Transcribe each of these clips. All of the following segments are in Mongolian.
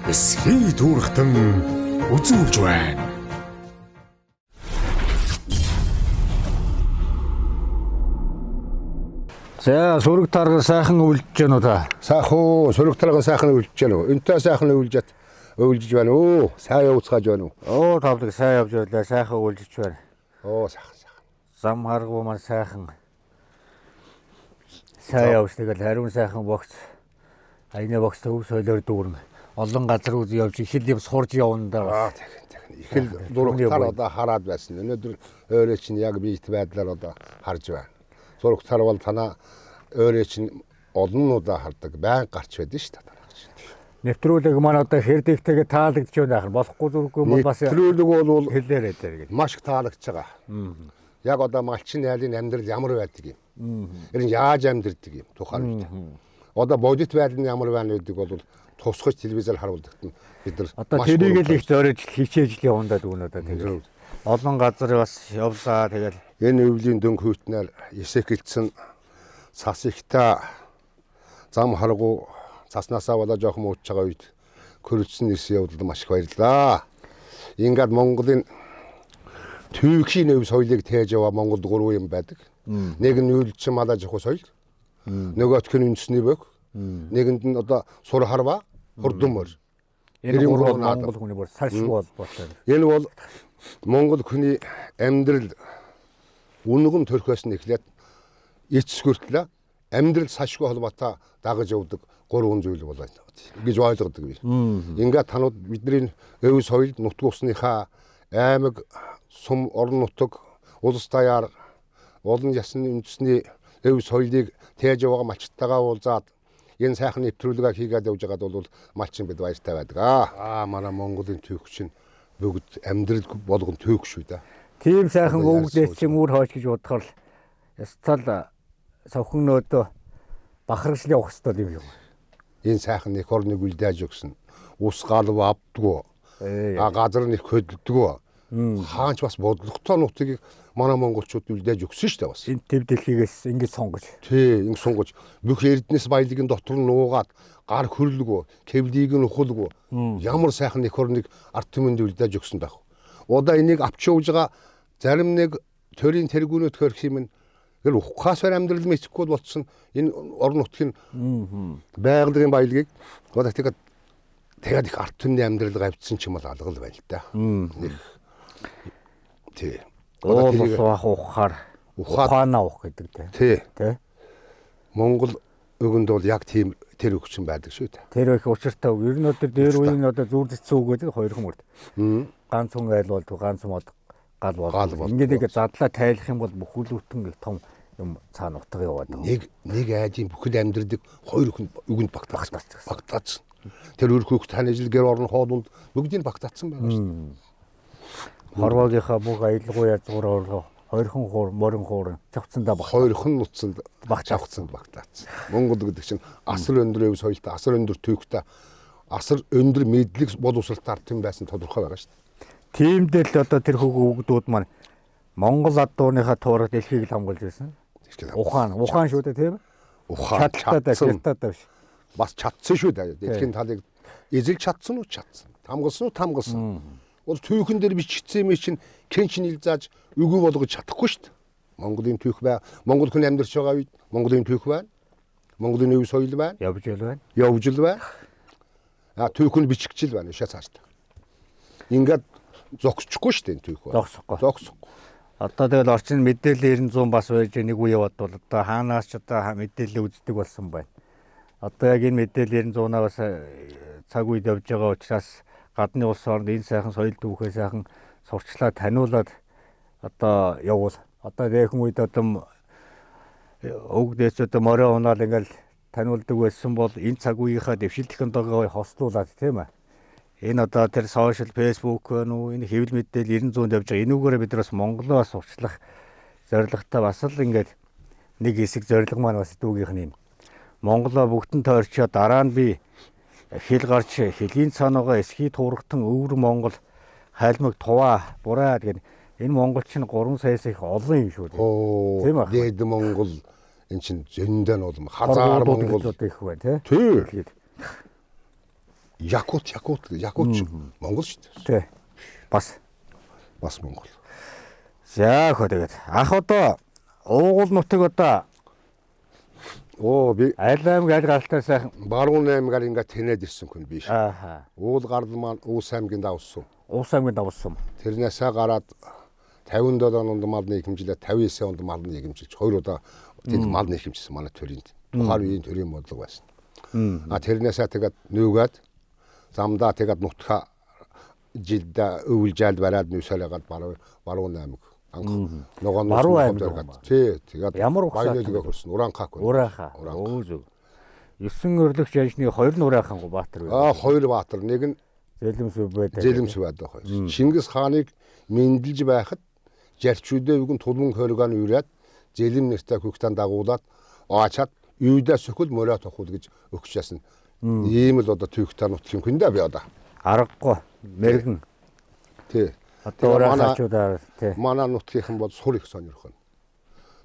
Эсхий түүрхтэн үзүүлж байна. За сүрэг тарган сайхан өвлөж гэнэ үү та? Сайхан уу, сүрэг тарган сайхан өвлөж гэнэ үү? Энтэй сайхан өвлөж өвлөж байна уу? Сайн явууцгааж байна уу? Оо тавлаг сайн явж байлаа, сайхан өвлөж байна. Оо сайхан сайхан. Зам харгуу маань сайхан. Сайн явж тэгэл хариун сайхан богц. Аяны богц төв соёлоор дүүрэн. Олон газар үз явж их л юм сурж явна да. Аа тэгэн тэгэн. Их л зурагтар одоо хараад байсан. Өнөөдөр өөрөө чинь яг биет байдлаар одоо харж байна. Зурагтар бол танаа өөрөө чинь олон удаа хардаг, байнга гарч байдаг шүү дээ. Нэвтрүүлэг маань одоо хэр дэгтэйгээ таалагдж байна ахын. Болохгүй зүрхгүй бол бас нэвтрүүлэг бол хэлээрэй дээр гэж. Маш их таалагдж байгаа. Яг одоо малчин айлын амьдрал ямар байдаг юм. Тэр нь яаж амьдрдаг юм тухайн үед. Одоо бодит байдал нь ямар байна гэдэг бол тусгаж телевизээр харуулдагт нь бид нар одоо тэрийг л их зориулж хичээж л явандаа дүүнэ одоо тэгэл. Олон газар бас явлаа тэгэл. Энэ өвлийн дөнгө хүйтнээр эсэхэлцэн цас ихтэй зам харгу цаснаасаа болоо жоохон мууч байгаа үед көрөлдсөн нэрсэн явдалд маш их баярлалаа. Ингээд Монголын түүхийн өв соёлыг тээж яваа Монголд гурван юм байдаг. Нэг нь үйлчин малаа жихүү соёл. Нөгөөх нь үндэсний бөг. Нэгэнд нь одоо сур харва, хурдан морь. Энэ гурван Монгол хүний бүр салшгүй холбоотой. Энэ бол Монгол хүний амьдрал үнгэн төрхөөс нь эхлээд эцэс хүртэл амьдрал салшгүй холбоотой дагаж явдаг гурван зүйл болоо гэж ойлгодог би. Ингээд танууд бидний өв соёл нутг усныхаа аймаг, сум, орон нутаг, улс даяар олон ясны үндэсний өв соёлыг тээж яваа малчтайгаа уулзаад энэ сайхан нэвтрүүлгээ хийгээд явж байгаад бол малчин бид баяртай байдаг. Аа манай Монголын түүх чинь бүгд амьдрал болгон түүх шүү дээ. Тийм сайхан өвгдээс чинь үр хойч гэж бодохоор л ястал совхон нөөдөө бахархал явах хэрэгтэй юм шиг. Энэ сайхан их орныг үлдээж өгсөн. Ус галв авдгүү. А газар нь их хөдөлдгөө. Хаанч бас бодлоготой нутгийг манай монголчууд үлдээж өгсөн шүү дээ бас. Энэ төв дэлхийгээс ингэж сонгож. Тий, ингэ сонгож бүх эрдэнэс баялагын дотор нь нуугаад гар хөрлөгөө, кэвлийг нь ухалгүй ямар сайхан их орныг ард түмэнд үлдээж өгсөн байх. Одоо энийг авч явж байгаа зарим нэг төрийн тэргүүнүүд хөрх юм гэл ухаас амьдрал мэдэхгүй болцсон энэ орон нутгийн байгалийн баялагийг одоо тэгээд их ард түмний амьдрал гавьдсан ч юм бол алгал байна л да. Нэг тий. Одоо тэрийг ухахаар ухаанаа уух гэдэг тий. Тий. Тэ. Монгол өгөнд бол яг тийм тэр өгчин байдаг шүү дээ. Тэр их учиртай үг. Ер нь одоо дээр үеийн одоо зүр зэцсэн үг гэдэг хоёр хүмүүрд. Ганц хүн айл болдгоо, ганц мод гал болдгоо. Ингээд нэг задлаа тайлах юм бол бүхэл бүтэн их том юм цаана утга яваад байгаа. Нэг айдын бүхэл амьдралыг хоёр үгэнд багтаацсан. Багтаацсан. Тэр өрх хөх тань ажил гэр орон хоолунд бүгдийг багтаацсан байгаа шүү дээ. Хорвоогийнхаа бүх аялгау язгуур орлого хоёрхан хуур, морин хуур чавцсандаа баг. Хоёрхан нутсанд чавцсанд багтаацсан. Монгол гэдэг чинь асар өндөр өв соёлтой, асар өндөр түүхтэй, асар өндөр мэдлэг боловсралтай ард түмэн байсан тодорхой байгаа шүү дээ. Тиймдээ л одоо тэр хүүхдүүд маань Монгол ад дууныхаа туурах дэлхийг л хамгаалж байсан. Ухаан, ухаан шүү дээ тийм ээ. Ухаан чадтаа чадтаа биш. Бас чадсан шүү дээ. Дэлхийн талыг эзэлж чадсан уу чадсан. Тамгалсан уу тамгалсан. Бол түүхэн дээр бичигдсэн юм чинь хэн ч нийл зааж үгүй болгож чадахгүй шүү дээ. Монголын түүх бай. Монгол хүн амьдарч байгаа үед Монголын түүх байна. Монголын өв соёл байна. Явж л байна. Явж л байна. А түүх нь бичигчл байна. Шаа цаашдаа. Ингээд зогсчихгүй шүү дээ энэ түүх. Зогсохгүй. Зогсохгүй. Одоо тэгэл орчин мэдээлэл 900 бас байж нэг үе яваад бол одоо хаанаас ч одоо мэдээлэл үздэг болсон байна. Одоо яг энэ мэдээлэл 900-аа бас цаг үед явж байгаа учраас гадны улс орнд энэ сайхан соёл түүхээ сайхан сурчлаа таниулаад одоо явуул. Одоо дээхэн үед одоо өвгдээс одоо морио унаал ингээл таниулдаг байсан бол энэ цаг үеийнхаа дэвшил технологиог хослуулад тийм ээ. Энэ одоо тэр сошиал фэйсбુક байна уу, энэ хэвлэл мэдээлэл 900 явж байгаа. Энүүгээрээ бид нар бас Монголоо сурчлах зорилготой бас л ингээд нэг хэсэг зорилго маань бас дүүгийнх нь юм. Монголоо бүгдэн тойрчоо дараа нь би хэл гарч хөлийн цаанаага эсхий туургатан өвөр Монгол хайлмаг туваа бураа гэдэг энэ Монгол чинь 3 саяас их олон юм шүү дээ. Тийм ээ. Дээд Монгол эн чинь зөндөө нь улам хазаар Монгол их байна тий. Тий. Якут, Якут, Якут Монгол шүү дээ. Тий. Бас. Бас Монгол. За хөө тэгээд ах одоо уугуул нутаг одоо Оо би аль аймаг аль гаралтай сайхан Баруун аймгаар ингээд тэнээд ирсэн хүн биш. Ааха. Уул гарал маань Уус аймгийн давсан. Уус аймгийн давсан. Тэрнээсээ гараад 57 онд мал нийгэмжлээ, 59 онд мал нийгэмжилж хоёр удаа тэнд мал нийгэмжсэн манай төрийн. Тухайн үеийн төрийн бодлого байсан. А тэрнээсээ тэгээд нүүгээд замдаа тэгээд нутгаа жилдээ өвлжаал бариад нүүсэлээгээд баруун аймаг анх ногоон Баруун аймаг. Тий, тэгээд ямар баян нөлгөө хөрсөн Ураанхаа. Ураанхаа. Өө зөв. 9 өрлөгч янжны 2 нь Ураанхаа баатар байв. Аа, хоёр баатар. Нэг нь Зэлэмс байдаг. Зэлэмс байдаг хоёр. Чингис хааныг мэндэлж байхад жарчүүдээ үгэн тулмын хоригоон үрээд зэлэм нэртэй хөхтэн дагуулад оочаад үүдээ сөхөл морио тохуул гэж өгч яасан. Ийм л одоо түйхтэй нутгийн хүндээ би одоо. Аргагүй мэрэгэн. Тий. Одоо ураанхаачудаар тий. Манай нутгийнхан бол сур их сонирхно.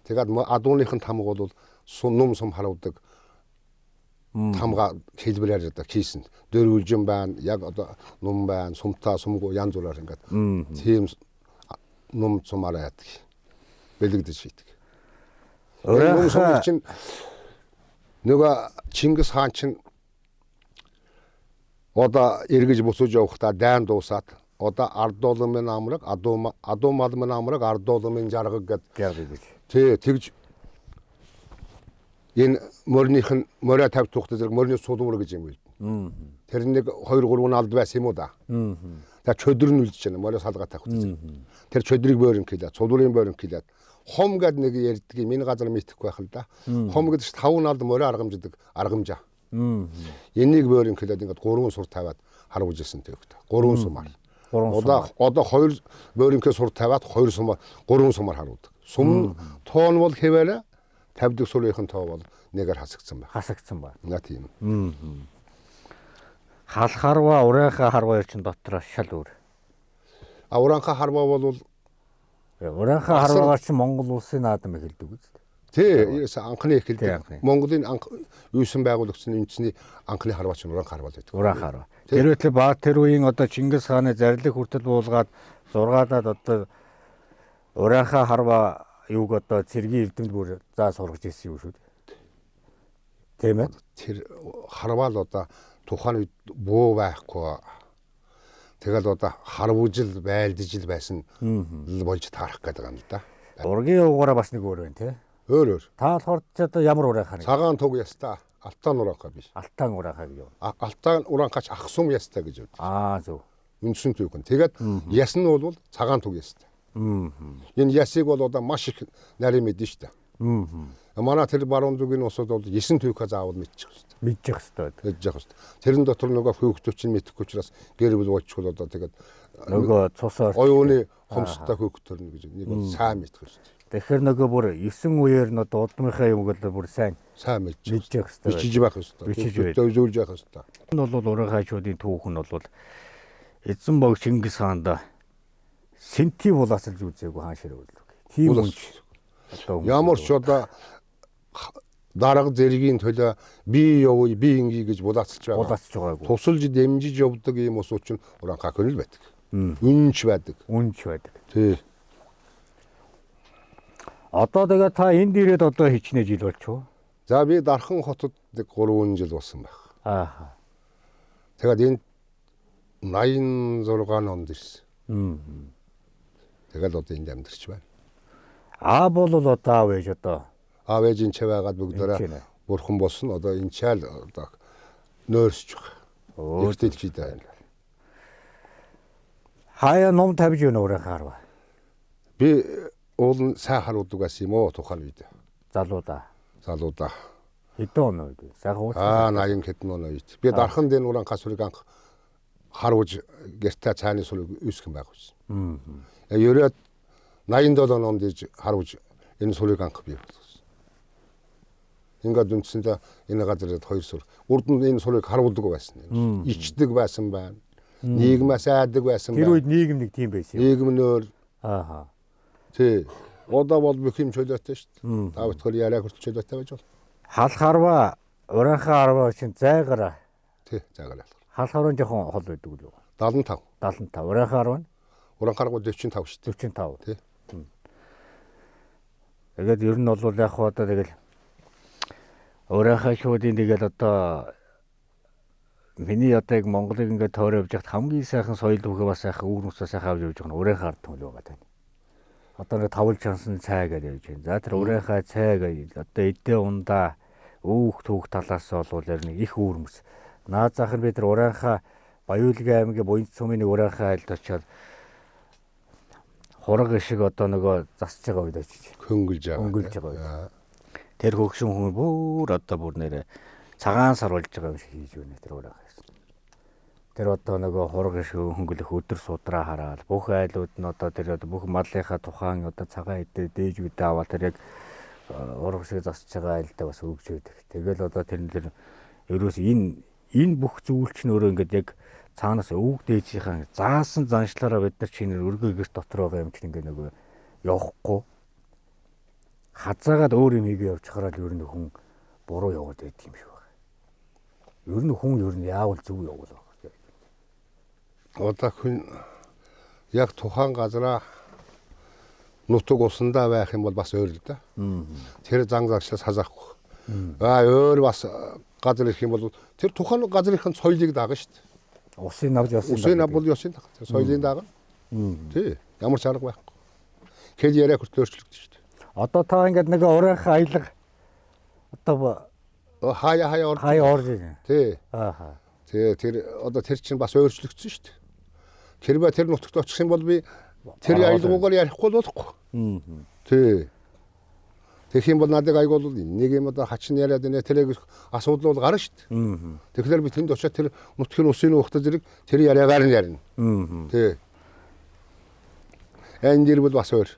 Тэгээд адууныхан тамга бол нум сум харуулдаг тамга хэлбэрээр одоо хийсэн. Дөрвөлжин байна, яг одоо нум байна, сумтай сумгүй янз бүрээр ингээд тийм нум сумаараа яадаг. Бэлэгдэж хийдэг. Нум сум чинь нөгөө Чингис хаан чинь одоо эргэж буцаж явахдаа дайн дуусаад одоо ардууламын амраг, адуумалмын амраг, ардууламын жаргаг гэд гэж. Тий, тэгж энэ морьных нь морио тавь тухтай зэрэг морины сулуур гэж юм үлдэнэ. Тэр нэг 2 3 нь алд байсан юм уу да. Тэгээ чөдөр нь үлдэж байна. Морио салгаа тавих зэрэг. Тэр чөдрийг бойрон килээ, цулуурын бойрон килээд хом гэд нэг ярьдаг юм. Энэ газар мэдэхгүй байх л да. Хом гэдэг чинь 5 налд морио аргамждаг аргамжаа. Энийг бойрон килээд ингээд 3 сур тавиад харуулж ирсэн төвхтэй. 3 сумаар. Одоо 2 бойронкээ сур тавиад 2 сумаар 3 сумаар харуулдаг. Сум тоон бол хэвээрээ тавьдаг сурынхан тоо бол нэгээр хасагдсан байна. Хасагдсан байна. На тийм. Хал харва, ураанхаа харва чинь дотор шал өөр. А ураанхаа харва бол ураанхаа харваагаар чинь Монгол улсын наадам эхэлдэг үст. Тий, анхны эхэлдэг. Монголын анх үүсэн байгуулагдсан үндэсний анхны харваа чинь ураанхаа харваа байдаг. Ураанхаа харваа. Тэр үеийн баа тэр үеийн одоо Чингис хааны зарлиг хүртэл буулгаад зургаалаад одоо ураанхаа харваа юуг одоо цэргийн эрдэмт бүр заа сургаж ирсэн юм шүү дээ. Тийм ээ. Тэр харваа л одоо тухайн үед буу байхгүй. Тэгэл одоо харвужил байлдажил байсан л болж таарах гэдэг юм л да. Ургийн уугаараа бас нэг өөр байна тий. Өөр өөр. Та болохоор ч одоо ямар ураанхаа? Цагаан туг яста, алтан ураанхаа биш. Алтан ураанхаа гэж юу? Алтан ураанхаач ах сум яста гэж үү. Аа зөв. Үндсэн түүх нь. Тэгээд яс нь бол цагаан туг яста. Энэ ясыг бол одоо маш их нарийн мэднэ шүү дээ. Манай тэр баруун зүгийн усуд бол 9 түүхээ заавал мэдчих хэрэгтэй. Мэдчих хэрэгтэй. Мэдчих хэрэгтэй. Тэрэн дотор нөгөө хөөгтөч чинь мэдэхгүй учраас гэр бүл болчихвол одоо тэгээд нөгөө цус оюуны хомстой хөөгтөрнө гэж нэг бол сайн мэдэх хэрэгтэй. Тэгэхээр нөгөө бүр 9 үеэр нь одоо удмынхаа юм гэл бүр сайн мэдчих хэрэгтэй. Бичиж байх хэрэгтэй. Бичиж байх хэрэгтэй. Энэ бол ураанхайчуудын түүх нь бол эзэн бог Чингис хаанд сэнти булаацалж үзээгүй хаан ширээ үлдэх. Тийм үнч. Ямар ч одоо дарга зэргийн төлөө би явъя, би ингэе гэж булаацалж байгаа. Булаацж байгаагүй. Тусалж дэмжиж явдаг ийм усууд чинь ураанхаа хөнл байдаг. Үнч байдаг. Үнч байдаг. Тий. Одоо тэгээ та энд ирээд одоо хичнээн жил болчихов? За би Дархан хотод нэг 3 жил болсон байх. Аа. Тэгээд энд 86 онд ирсэн. Тэгэл одоо энд амьдарч байна. Аа бол одоо аав ээж одоо. Аав ээж энэ ч байгаад бүгдээрээ бурхан болсон. Одоо энэ чаал одоо нойрсож байгаа. Их дэлхийд байна. Хаяа ном тавьж байна ураанхаа харваа. Би уул нь сайн харуулдаг байсан юм уу тухайн үед. Залуудаа. Залуудаа. Хэдэн он үед? Сайхан уучлаа. Аа 80 хэдэн он үед. Би Дарханд энэ ураанхаа сүрийг анх харуулж гэртээ цааны сүрийг үүсгэн байгуулсан. Ерөөд 87 онд иж харуулж энэ сүрийг анх бий болгосон. Ингээд үндсэндээ энэ газар хоёр сүр. Урд нь энэ сүрийг харуулдаг байсан. Ичдэг байсан байна. Нийгмээс айдаг байсан байна. Тэр үед нийгэм нэг тийм байсан юм. Нийгэмнөр. Аа. Тий. Одоо бол бүх юм чөлөөтэй шүү дээ. Та бүхэн яриа хүртэл чөлөөтэй байж болно. Хал харваа, ураанхаа харваа чинь зайгараа. Тий, зайгараа. Халахаар нь жоохон хол байдаг үү? 75. 75. Уранхаар нь? Уранхаар 45 шүү дээ. 45. Тий. Тэгээд ер нь бол яг хоо одоо тэгэл уранхай шуудын тэгэл одоо миний одоо яг Монголыг ингээд тойроо явж байхад хамгийн сайхан соёл бүхээ бас сайхан үүр мөсөө сайхан авч явж байгаа нь уранхай ард түмэн байгаа тань. Одоо нэг тавал чансан цай гэдэг явж байна. За тэр уранхай цай гэдэг одоо эдээ ундаа өөх түүх талаас бол яг нэг их үүр мөс. Наад зах нь бид тэр уранхай Баяуулгийн аймгийн Буянт сумын нэг уранхай айлд очиод хураг шиг одоо нөгөө засаж байгаа үед очиж хөнгөлж байгаа. Хөнгөлж байгаа үед. Тэр хөгшин хүн бүр одоо бүр нэрэ цагаан сар болж байгаа юм шиг хийж өгнө тэр уранхай. Тэр одоо нөгөө хураг шиг хөнгөлөх өдөр судраа хараад бүх айлууд нь одоо тэр одоо бүх малынхаа тухайн одоо цагаан эдээ дээжүүдээ аваад тэр яг хураг шиг засаж байгаа айлдаа бас өгч өгдөг. Тэгэл одоо тэр тэр ерөөс энэ бүх зүйл чинь өөрөө ингээд яг цаанаас өвөг дээжийнхаа заасан заншлаараа бид нар чинь өргөө гэрт дотор байгаа юм чинь ингээд нөгөө явахгүй хазаагаад өөр юм хийгээ явчихараа л ер нь хүн буруу яваад байдаг юм шиг байна. Ер нь хүн ер нь яавал зөв явуул байна. Одоо хүн яг тухайн газараа нутаг усандаа байх юм бол бас өөр л да. Тэр зан загшлаас хазаахгүй. Аа өөр бас газар ирэх юм бол тэр тухайн газрын соёлыг дагна шүү дээ. Усын навж ёсын усын нав бол ёсын дагна. Тэр соёлын дагна. Тий. Ямар ч арга байхгүй. Хэл яриа хүртэл өөрчлөгдөж шүү дээ. Одоо та ингээд нэг уранхай аялга одоо хаяа хаяа орж хаяа орж ирнэ. Тий. Ааха. Тий, тэр одоо тэр чинь бас өөрчлөгдсөн шүү дээ. Хэрвээ тэр нутагт очих юм бол би тэр аялгуугаар ярихгүй болохгүй. Тий. Тэгэх юм бол надыг айгуул нэг юм одоо хачин яриад нэ тэрэг асуудал бол гарна шүү дээ. Тэгэхээр би тэнд очиод тэр нутгийн усын уухтай зэрэг тэр яриагаар нь ярина. Тий. Энэ дэр бол бас өөр.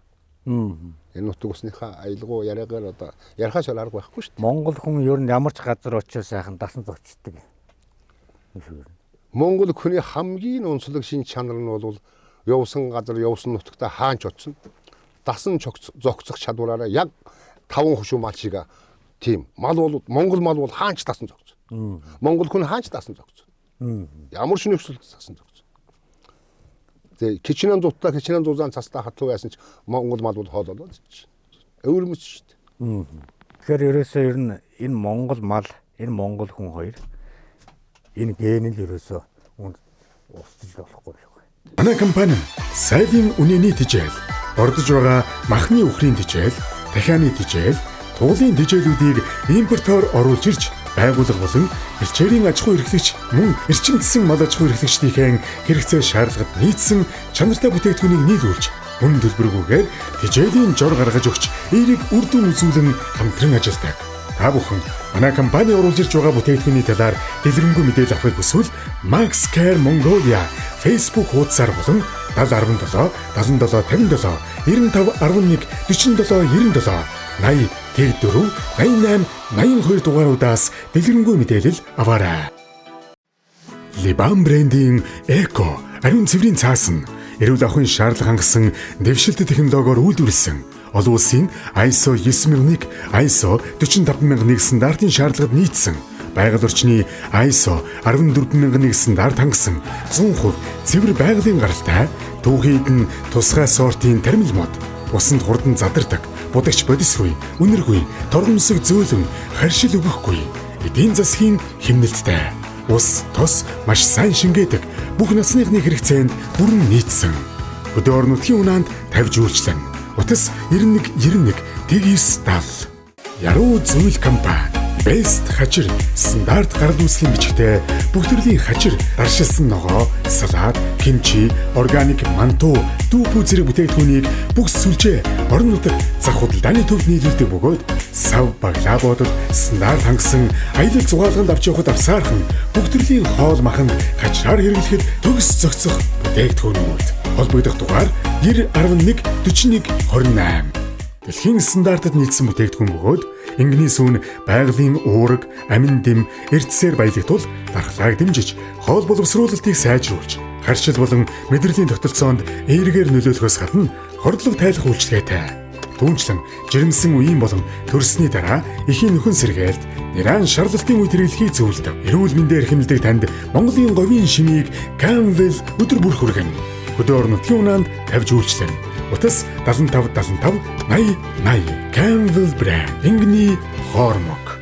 Энэ нутаг усныхаа аялгуу яриагаар одоо ярихаас арга байхгүй шүү дээ. Монгол хүн ер нь ямар ч газар очиод сайхан дасан зогчдөг. Монгол хүний хамгийн онцлог шин чанар нь бол явсан газар явсан нутагта хаанч очсон дасан зогцох чадвараараа яг 5 хошуу мал шиг тийм мал бол Монгол мал бол хаанч дасан зогцсон. Монгол хүн хаанч дасан зогцсон. Ямар ч нөхцөлд дасан зогцсон. Тэгээ хичнээн зутлаа хичнээн зузаан цастаа хатуу байсан ч Монгол мал бол хоололоо ч. Өвөрмөц шүү дээ. Тэгэхээр ерөөсөө ер нь энэ Монгол мал, энэ Монгол хүн хоёр энэ ген л ерөөсөө устж болохгүй шүү. Манай компани сайлын үнэний тижэл, бордож байгаа махны үхрийн тижэл, дахианы тижэл, туулын тижээлүүдийг импортоор оруулж ирж байгууллага болон бэлчээрийн аж ахуй эрхлэгч мөн эрчимдсэн мал аж ахуй эрхлэгчдийнхээ хэрэгцээ шаардлагад нийцсэн чанартай бүтээгдэхүүнийг нийлүүлж үнэн төлбөргүйгээр тижээлийн жор гаргаж өгч эерэг үр дүн үзүүлэн хамтран ажилладаг. Та бүхэн манай компани оруулж ирж байгаа бүтээгдэхүүний талаар дэлгэрэнгүй мэдээлэл авахыг хүсвэл Max Care Mongolia Facebook хуудасаар болон 7017 77 57 95 11 47 97 80 04 88 82 дугааруудаас дэлгэрэнгүй мэдээлэл аваарай. Либан брендийн Эко ариун цэврийн цаас нь эрүүл ахуйн шаардлага хангасан дэвшилтэт технологиор үйлдвэрлэсэн олон улсын ISO 9001, ISO 45001 стандартын шаардлагад нийцсэн байгаль орчны ISO 14001 стандарт хангасан 100% цэвэр байгалийн гаралтай түүхийд нь тусгай сортын тармил мод усанд хурдан задардаг, будагч бодисгүй, үнэргүй, торгомсог зөөлөн, харшил өгөхгүй, эдийн засгийн хэмнэлттэй. Ус, тос маш сайн шингээдэг, бүх насныхны хэрэгцээнд бүрэн нийцсэн. Хөдөө орон нутгийн унаанд тавьж үйлчлэн. Утас 91 91 9 70. Яруу зүйл компани Best хажир стандарт гарал үүслийн бичгтэй бүх төрлийн хажир, даршилсан ногоо, салат, кимчи, органик манту, дүүпүү зэрэг бүтээгдэхүүнийг бүх сүлжээ орон нутаг зах худалдааны төвд нийлүүлдэг бөгөөд сав баглаа бодол стандарт хангасан аялал зугаалганд авч явахад авсаархан бүх төрлийн хоол маханд хажраар хэрэглэхэд төгс зохицох бүтээгдэхүүнүүд. Холбогдох дугаар 90 11 41 28. Дэлхийн стандартад нийцсэн бүтээгдэхүүн бөгөөд ингэний сүүн байгалийн уураг, амин дэм, эрдэсээр баялаг тул дархлааг дэмжиж, хоол боловсруулалтыг сайжруулж, харшил болон мэдрэлийн тогтолцоонд эергээр нөлөөлөхөөс гадна хордлого тайлах үйлчилгээтэй. Түүнчлэн жирэмсэн үеийн болон төрсний дараа эхийн нөхөн сэргээлт, Нэран шарлалтын үед хэрэглэхийг зөвлөдөг. Эрүүл мэндээр хэмнэлдэг танд Монголын говийн шимийг Canwell өдөр бүр хүргэнэ. Хөдөө орон нутгийн унаанд тавьж үйлчлэнэ. Утас 75 75 80 80. Canwell брэнд. Ингэний хоормог.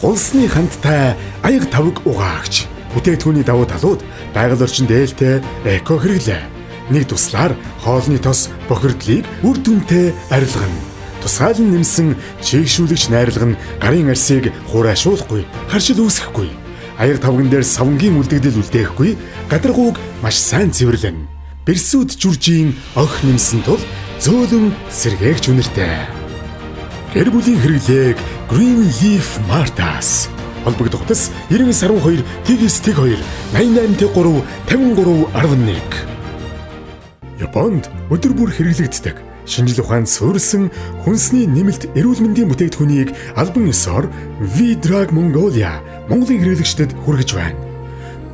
Хулсны хандтай аяг тавг угаагч. Бүтээгдэхүүний давуу талууд байгаль орчинд ээлтэй эко хэрэглээ. Нэг туслаар хоолны тос бохирдлыг үр дүнтэй арилгана. Тусгаалan нэмсэн чийгшүүлэгч найрлага нь гарын арсыг хураашуулахгүй, харшил үүсгэхгүй. Аяг тавган дээр савнгийн үлдэгдэл үлдээхгүй, гадаргууг маш сайн цэвэрлэнэ. Бэрсүүд зүржийн ох нэмсэн тул зөөлөн сэргээгч үнэртэй. Гэр бүлийн хэрэглээг Green Leaf Mart-аас холбогдох утас 9912 9 2 88 3 53 11. Японд өдөр бүр хэрэглэгддэг шинжил ухаанд суурилсан хүнсний нэмэлт эрүүл мэндийн бүтээгдэхүүнийг албан ёсоор V-Drug Mongolia Монголын хэрэглэгчдэд хүргэж байна.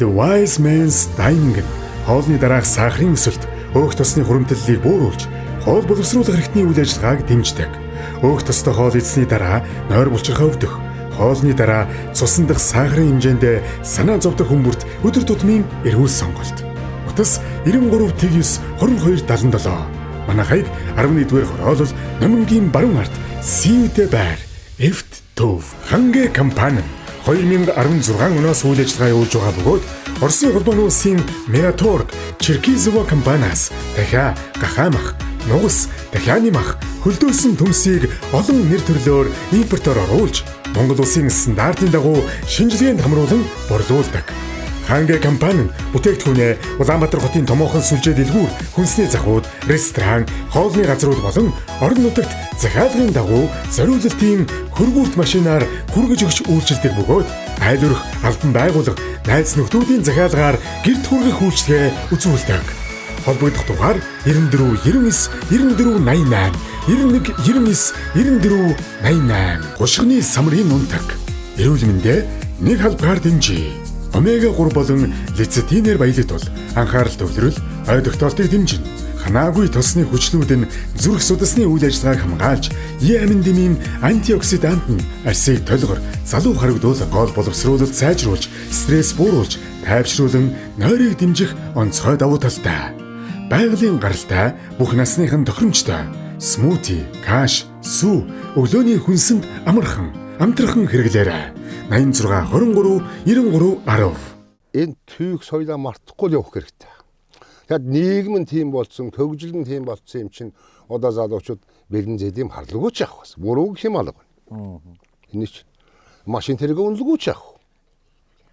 The Wise Man's Dining нь хоолны дараах сахарын өсөлт, өөх тосны хуримтлалыг бууруулж, хоол боловсруулах эрхтний үйл ажиллагааг дэмждэг. Өөх тостой хоол идсэний дараа нойр булчирхай өвдөх, хоолны дараа цусан дах сахарын хэмжээнд санаа зовдох хүмүүрт өдөр тутмын эрүүл сонголт. Утас 93 9 22 77. Манай хаяг 11-р хороолол Номингийн баруун ард Сивдэ байр Эфт Төв Хангэ компани нь 2016 оноос үйл ажиллагаа явуулж байгаа бөгөөд Оросын холбооны улсын Мираторг Черкизово компаниас дахиа гахаамах, нугас, дахианы мах, хөлдөөсөн төмсийг олон нэр төрлөөр импортоор оруулж Монгол улсын стандартын дагуу шинжилгээнд хамруулан борлуулдаг. Хангэ компани нь бүтээгдэхүүнээ Улаанбаатар хотын томоохон сүлжээ дэлгүүр, хүнсний захууд, ресторан, хоолны газрууд болон орон нутагт захиалгын дагуу зориулалтын хөргүүрт машинаар хүргэж өгч үйлчилдэг бөгөөд айл өрх, албан байгууллага, найз нөхдүүдийн захиалгаар гэрт хүргэх үйлчилгээ үзүүлдэг. Холбогдох дугаар 94 99 94 88 91 99 94 88. Гушгины самрын нунтаг. Эрүүл мэндээ нэг халбгаар дэмжиж. Омега 3 болон лецитинээр баялаг тул анхаарал төвлөрөл, ой тогтоолтыг дэмжинэ. Ханаагүй тосны хүчлүүд нь зүрх судасны үйл ажиллагааг хамгаалж, Е амин дэмийн антиоксидант нь арсыг толгор, залуу харагдуулан гол боловсруулалт сайжруулж, стресс бууруулж, тайвшруулан нойрыг дэмжих онцгой давуу талтай. Байгалийн гаралтай, бүх насныхан тохиромжтой. Смути, каш, сүү, өглөөний хүнсэнд амархан, амтрахын хэрэглээрэй. 86 23 93 10. Энэ түйг соёлоо мартахгүй л явах хэрэгтэй. Тэгэхээр нийгэм нь тийм болсон, хөгжил нь тийм болсон юм чинь одоо залуучууд бэлэн зэдэм харлаагүй ч явах бас. Буруу гэх юм алга. Энэ ч машин тэрэг үнэлгүй ч явах.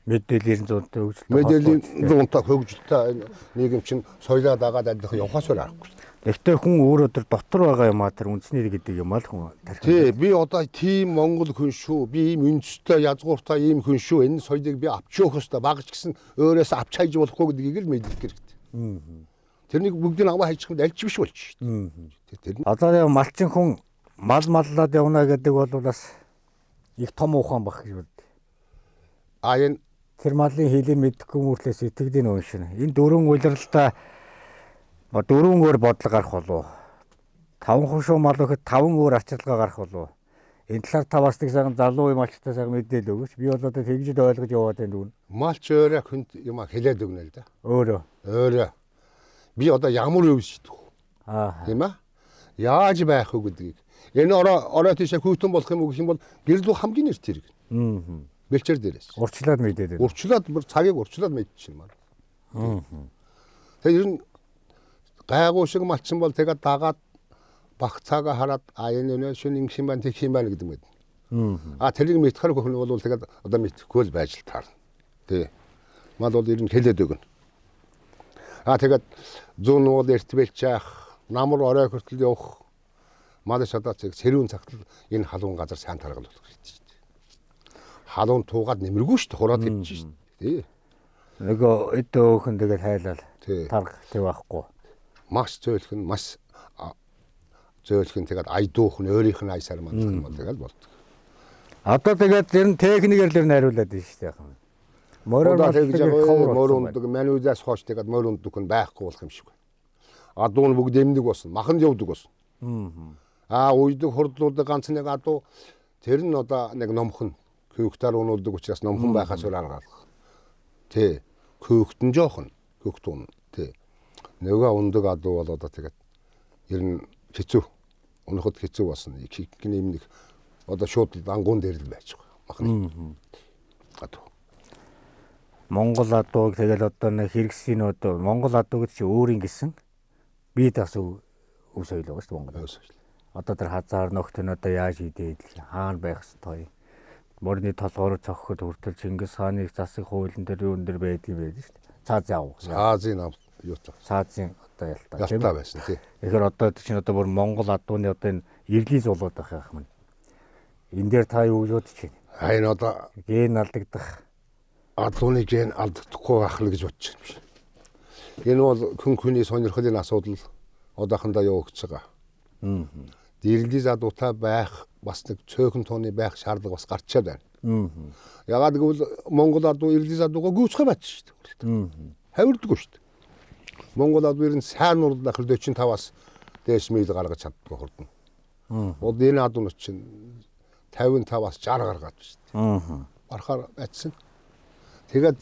Мэдээллийн зүйнтэй хөгжилтэй. Мэдээллийн зүйнтэй хөгжилтэй энэ нийгэм чинь соёлоо дагаад адилхан явахаас өөр аргагүй. Гэхдээ хүн өөрөө тэр дотор байгаа юм а тэр үндэсний гэдэг юм аа л хүн тархи. Тий, би одоо тийм Монгол хүн шүү. Би ийм үндэстэй, язгууртай ийм хүн шүү. Энэ соёлыг би авч явах ёстой. Багч гэсэн өөрөөс авч хайж болохгүй гэдгийг л мэдэх хэрэгтэй. Тэрнийг бүгдийг аваа хайчих юм аль ч биш болж шүү дээ. Тэр нь Одоо яг малчин хүн мал маллаад явна гэдэг бол бас их том ухаан баг гэж бод. а энэ Тэр малын хөлийг мэдэхгүй мөртлөө сэтгэлийг уншина. Энэ дөрвөн улиралдаа дөрвөн өөр бодлого гарах болов. Таван хошуу мал өгөхөд таван өөр ачаалгаа гарах болов. Энэ талаар та бас нэг сайхан залуу юм алчтай сайхан мэдээлэл өгөөч. Би бол одоо тэгж л ойлгож яваад байна дүүн. малч өөрөө хүнд юм а хэлээд өгнө л да. Өөрөө. Өөрөө. Би одоо ямар юу шийдэх вэ? Аа. Тийм ээ? Яаж байх вэ гэдгийг. Энэ орой орой тийшээ хүйтэн болох юм уу гэх юм бол гэрлүү хамгийн нэр тэрэг. Аа. Бэлчээр дээрээс. Урчлаад мэдээд байна. Урчлаад бүр цагийг урчлаад мэдчихэв юм аа. Тэгээ ер нь гайгүй шиг малчин бол тэгээд дагаад багцаагаа хараад а энэ өнөө шин ингэх юм байна тэгэх юм байна гэдэг мэд. А тэрийг мэдхэр хөхн бол тэгээд одоо мэдхгүй л байж л таарна. Тий. Мал бол ер нь хэлээд өгнө. А тэгээд зүүн нуул эрт бэлчаах, намар орой хүртэл явах мал шадаа цэг сэрүүн цагт л энэ халуун газар сайн таргал болох хэрэгтэй шүү дээ. Халуун туугаад нэмэргүй шүү дээ. Хураад хөвчих шүү дээ. Тий. Нөгөө эд өөхөн тэгээд хайлал Тий. тарга тэг байхгүй. Маш зөөлхөн маш зөөлхөн тэгээд ая дүүхэн өөрийнх нь аясаар мандах юм бол тэгэл болдог. Одоо тэгээд ер нь техникээр л ер нь хариулаад байна шүү дээ. Мороор Одоо тэгж ховор мөр болсон байна. ундаг мануудаас хойш тэгээд мөр ундаг хүн байхгүй болох юм шиг байна. Адуу нь бүгд эмдэг болсон, маханд явдаг болсон. Аа уйдаг хурдлуудаг ганц нэг адуу тэр нь одоо нэг номхон. Күйгтаар унуулдаг учраас номхон байхаас өөр арга алга. Тий. Күйгтэн жоохон. Күйгт унна. Тий. Нөгөө ундаг адуу бол одоо тэгээд ер нь хэцүү. Унахад хэцүү болсон. Их юм нэг одоо шууд ангуун дээр л байж байгаа. Махны. Адуу. Монгол адууг тэгэл одоо нэг хэрэгслийн одоо Монгол адуу гэдэг чинь өөрийн гэсэн бие даасан өв соёл байгаа шүү дээ Монгол. Өв соёл. Одоо тэр хазаар ногт нь одоо яаж идээд хаана байх ёстой. Морины толгоор цохиход хүртэл Чингис хааны засаг хуулийн дээр юун дээр байдаг юм байл шүү дээ. Цааз яав. Цаазын ам юутай. Цаазын одоо ялтаа. Ялтаа байсан тий. Тэгэхээр одоо чинь одоо бүр Монгол адууны одоо энэ ирлиз болоод байх юм. Энэ дээр та юу гэж бодож байна? А энэ одоо ген алдагдах адууны ген алдагдахгүй байх л гэж бодож байна биш. Энэ бол хүн хүний сонирхлын асуудал одоохондоо явагдаж байгаа. Ирлиз адуутай байх бас нэг цөөхөн тооны байх шаардлага бас гарчаад байна. Ягаад гэвэл Монгол адуу ирлиз адуугаа гүйцэхэ байж шүү дээ. Хавирдаггүй шүү дээ. Монгол адуу ер нь сайн нурлах 45-аас дээш мил гаргаж чаддгүй хурдан. Бол энэ адуунууд чинь 55-аас 60 гаргаад шүү дээ. Барахаар байцсан. Тэгээд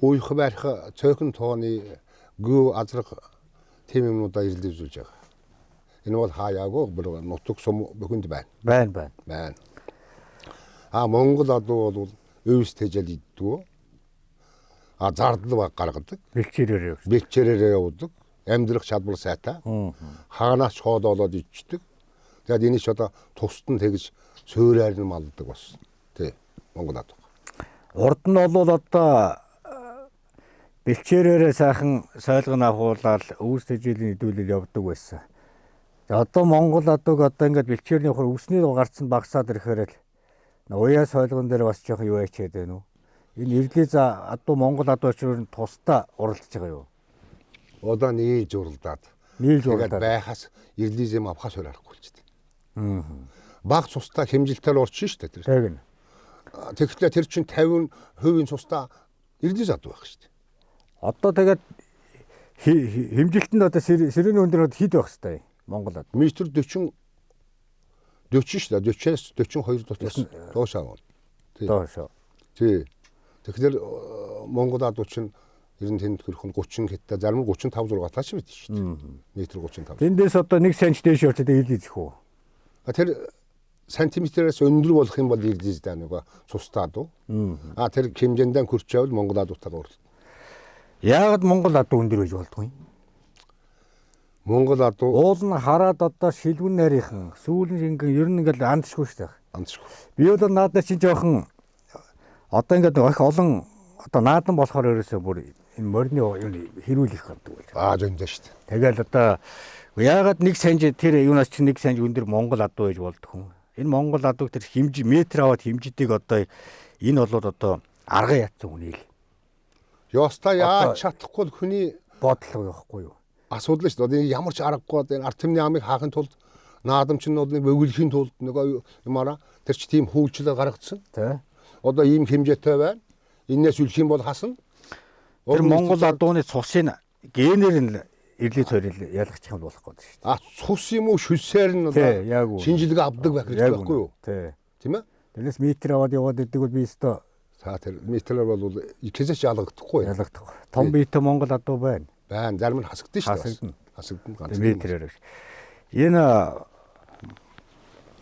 уях барих цөөхөн тооны гүв азрах тийм юмнуудаа ирлэвзүүлж байгаа. Энэ бол хаяагүй бүр нутаг сум бүхэнд байна. Байна байна. Байна. А Монгол адуу бол өвс тэжэл иддгүү. А зардал баг гаргадаг. Бэлчээрээр явдаг. Бэлчээрээр явдаг. Амьдрах чадвар сайтай. Хаанаас ч хоол олоод ичдэг. Тэгээд энийг ч одоо тусад нь тэгж суураар нь малдаг бас. Тий. Монгол адуу. Урд нь бол одоо бэлчээрээрээ сайхан сойлгон авахуулаад өвс тэжээлийн хэдүүлэл явдаг байсан. Одоо Монгол адууг одоо ингээд бэлчээрний хөр өвсний гарц нь багасаад ирэхээр л уяа сойлгон дээр бас жоох юу ячээд байна уу? Энэ ирлиз адуу Монгол адуу очроор нь тусдаа уралдаж байгаа юу? Одоо нийлж уралдаад. Нийлж уралдаад. Тэгээд байхаас ирлиз юм авахаас өөр аргагүй болчихсон. Баг цустай хэмжилтээр орчин шүү дээ тэр. Тэгнь. Тэгэхээр тэр чинь 50% цустай ирлиз адуу байх шүү дээ. Одоо тэгээд хэмжилтэнд одоо сэрээний өндөр хэд байх хэвтэй Монгол адуу? Метр 40 40 шүү дээ. 40-ээс 42 дотроос доошоо авна. Доошоо. Тий. Тэгэхээр Монгол адуу чинь ер нь тэнд хөрөх нь 30 хэдтэй зарим нь 35 6 таа ч байд шүү дээ. Метр 35. Тэндээс одоо 1 см дээш явчихад ирлиз их үү? А тэр сантиметрээс өндөр болох юм бол ирлиз даа нөгөө цустай адуу. А тэр хэмжээндээ хөрч явбал Монгол адуутайгаа уралдана. Яагаад Монгол адуу өндөр байж болдгүй юм? Монгол адуу уул нь хараад одоо шилгүн нарийнхан сүүл нь шингэн ер нь ингээл андшгүй шүү дээ. Андшгүй. Би бол наадна чинь жоохон одоо ингээд их олон одоо наадан болохоор ерөөсөө бүр энэ морины юм хэрүүл их гардаг байж. Аа зөндөө шүү дээ. Тэгэл одоо яагаад нэг санж тэр юунаас чинь нэг санж өндөр Монгол адуу байж болдох юм? Энэ Монгол адууг тэр хэмжи метр аваад хэмжидийг одоо энэ болоод одоо арга ятсан хүн ил. Ёстой яаж чадахгүй л хүний бодлого явахгүй юу? Асуудал шүү дээ. Одоо ямар ч аргагүй одоо энэ ард түмний амыг хаахын тулд наадамчин бол нэг бөгөлхийн тулд нөгөө юмараа тэр чи тийм хөвчлөл гаргацсан. Тэ. Одоо ийм хэмжээтэй байна. Энээс үлэх юм бол хасна. Тэр Монгол адууны цусыг генээр нь ирлээ цорил ялгачих юм болохгүй шүү дээ. А цус юм уу шүлсээр нь одоо шинжилгээ авдаг байх хэрэгтэй байхгүй юу? Тий. Тийм ээ? Тэрнээс метр аваад яваад идэг бол би өстө За тэр метрээр бол хизээч ялгагдахгүй. Ялгагдахгүй. Том биетэй Монгол адуу байна. Байна. Зарим нь хасагдсан шүү дээ. Хасагдана. Хасагдана ганц. Метрээр. Энэ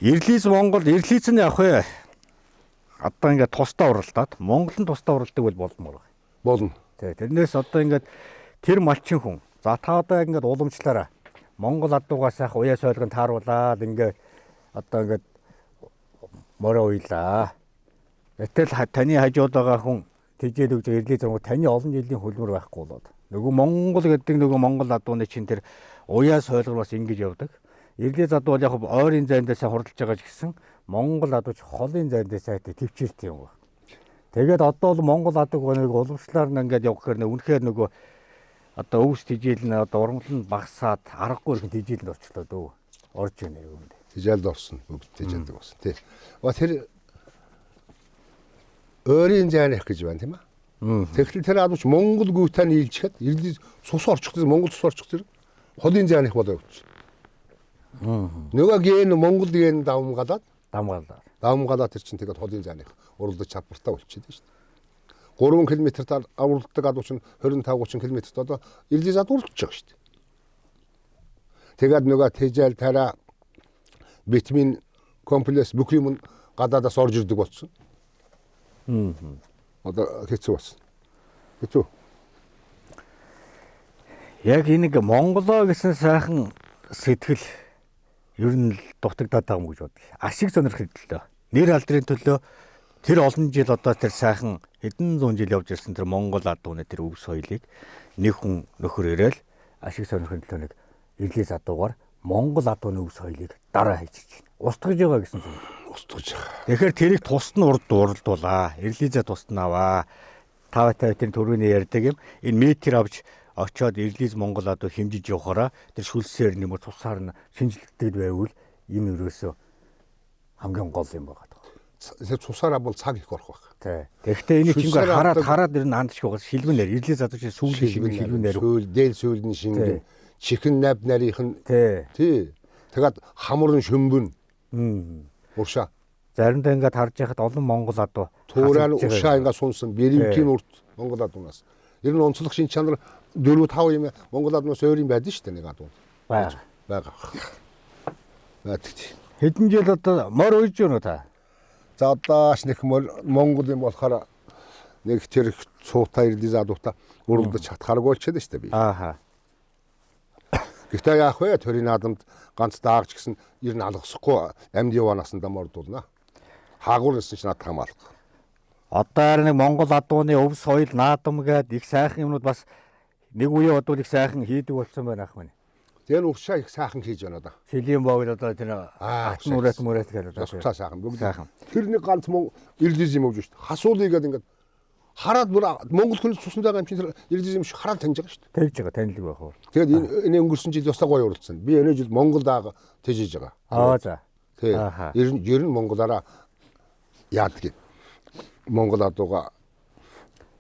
Ирлиз Монгол ирлиз нь явах вэ? Одоо ингээд тусдаа уралдаад Монгол нь тусдаа уралдаг бол болмоор байна. Болно. Тий. Тэрнээс одоо ингээд тэр малчин хүн. За та одоо ингээд уламжлаараа Монгол адуугаа сайхан уяа сойлгон тааруулаад ингээд одоо ингээд мороо уйлаа. Гэтэл таны хажууд байгаа хүн тэжээл өгж ирлээ зураг таны олон жилийн хөлмөр байхгүй болоод. Нөгөө Монгол гэдэг нөгөө Монгол адууны чинь тэр уяа сойлгор бас ингэж явдаг. Ирлээ задуу бол яг ойрын зайндаа сайн хурдалж байгаа ч гэсэн Монгол адууч холын зайндаа сайтай төвчээртэй юм байна. Тэгээд одоо л Монгол адууг нэг уламжлаар нь ингээд явах гэхээр үнэхээр нөгөө одоо өвс тэжээл нь одоо ургамал нь багасаад аргагүй ихэн тэжээлэнд орчлоо дөө. Орж ийнэ юм дээ. Тэжээлд орсон. Бүгд тэжээлдэг болсон тий. Ба тэр ойрын зайн их гэж байна тийм ээ. Тэгэхээр тэр адууч Монгол гүйтэй нийлжихэд ирлээ цус орчих зэрэг Монгол цус орчих зэрэг холын зайн их болоо явчих. Нөгөө ген Монгол ген давмгаалаад Дамгаалаа. Дамгаалаа тэр чинь тэгээд холын зайных уралдаж чадвартай болчиход шүү дээ. 3 км-аар уралддаг адуу чинь 25 30 км-т одоо ирлиз адуу уралдаж байгаа шүү дээ. Тэгээд нөгөө тэжээл тараа витамин комплекс бүх юм гадаадаас орж ирдэг болсон. Одоо хэцүү болсон. Хэцүү. Яг энэ нэг Монголоо гэсэн сайхан сэтгэл ер нь л дутагдаад байгаа юм гэж бодлоо. Ашиг сонирхлын төлөө, нэр алдрын төлөө тэр олон жил одоо тэр сайхан хэдэн зуун жил явж ирсэн тэр Монгол адууны тэр өв соёлыг нэг хүн нөхөр ирээл ашиг сонирхлын төлөө нэг ирлээс адуугаар Монгол адууны өв соёлыг дараа хийж байна. Устгаж байгаа гэсэн зүйл. Устгаж байгаа. Тэгэхээр тэрийг тусад нь урд уралдуулаа. Ирлизээ тусад нь аваа. Та тэр төрөний ярьдаг юм. Энэ метр авч очоод ирлиз Монгол адуу хэмжиж явахаараа тэр шүлсээр нэм үү цусаар нь шинжлэгддэг байвал энэ ерөөсөө хамгийн гол юм байгаа. Тэр цусаараа бол цаг их орох байх. Тий. Тэгэхдээ энийг чинь Шүлсээр хараад авдаг- хараад ер нь андчих байгаа. Шилбэн нэр ирлиз адуу чинь сүүлийн шилбэн шилбэн нэр. Сүүл дээл сүүл нь шингэн. Чихэн нав нарийнх нь Тий. тий. Тэгээд хамрын шөмбөн. Уршаа. Заримдаа ингээд харж байхад олон Монгол адуу Туурай нь хасагдж байгаа. уршаа ингээд сунсан. Бэрэнкийн урт Монгол адуунаас. Ер нь онцлог шин чанар 4 5 юм Монгол адуунаас өөр юм байдаг шүү дээ нэг адуу. байгаа. Байгаа. Байдаг тий. Хэдэн жил одоо мор уйж юу та? За одоос нэг Монгол юм болохоор нэг тэр цуута ирлиз адуута уралдаж чадхааргүй болчиход шүү дээ би. Ааха. Гэхдээ яах вэ? Төрийн наадамд ганц даагч гэсэн ер нь алгасахгүй амьд яваанаас нь дамордуулна. Хаагур гэсэн чинь надад хамаалах. Одоо нэг Монгол адууны өв соёл наадам гээд их сайхан юмнууд бас нэг үе бодвол их сайхан хийдэг болсон байна ах минь. Тэр уршаа их сайхан хийж байна да. Шилийн боогд одоо тэр Аа, ат мөрөт мөрөт гэдэг одоо Ёстой сайхан. Бүгд Сайхан. Тэр нэг ганц мөн ирлиз юм өгж шүү дээ. Хасуулъя гэдэг ингээд хараад бүр Монгол хүн цуснд байгаа юм чинь тэр ирлиз юм шиг хараад таньж байгаа шүү дээ. Тэгж байгаа танилг байх уу? Тэгээд энэ энэ өнгөрсөн жил ёстой гоё уралдсан. Би энэ жил Монгол даага тэжээж байгаа. Аа за. Тий. Ааха. Ер нь монголоороо яадаг юм. Монгол адууга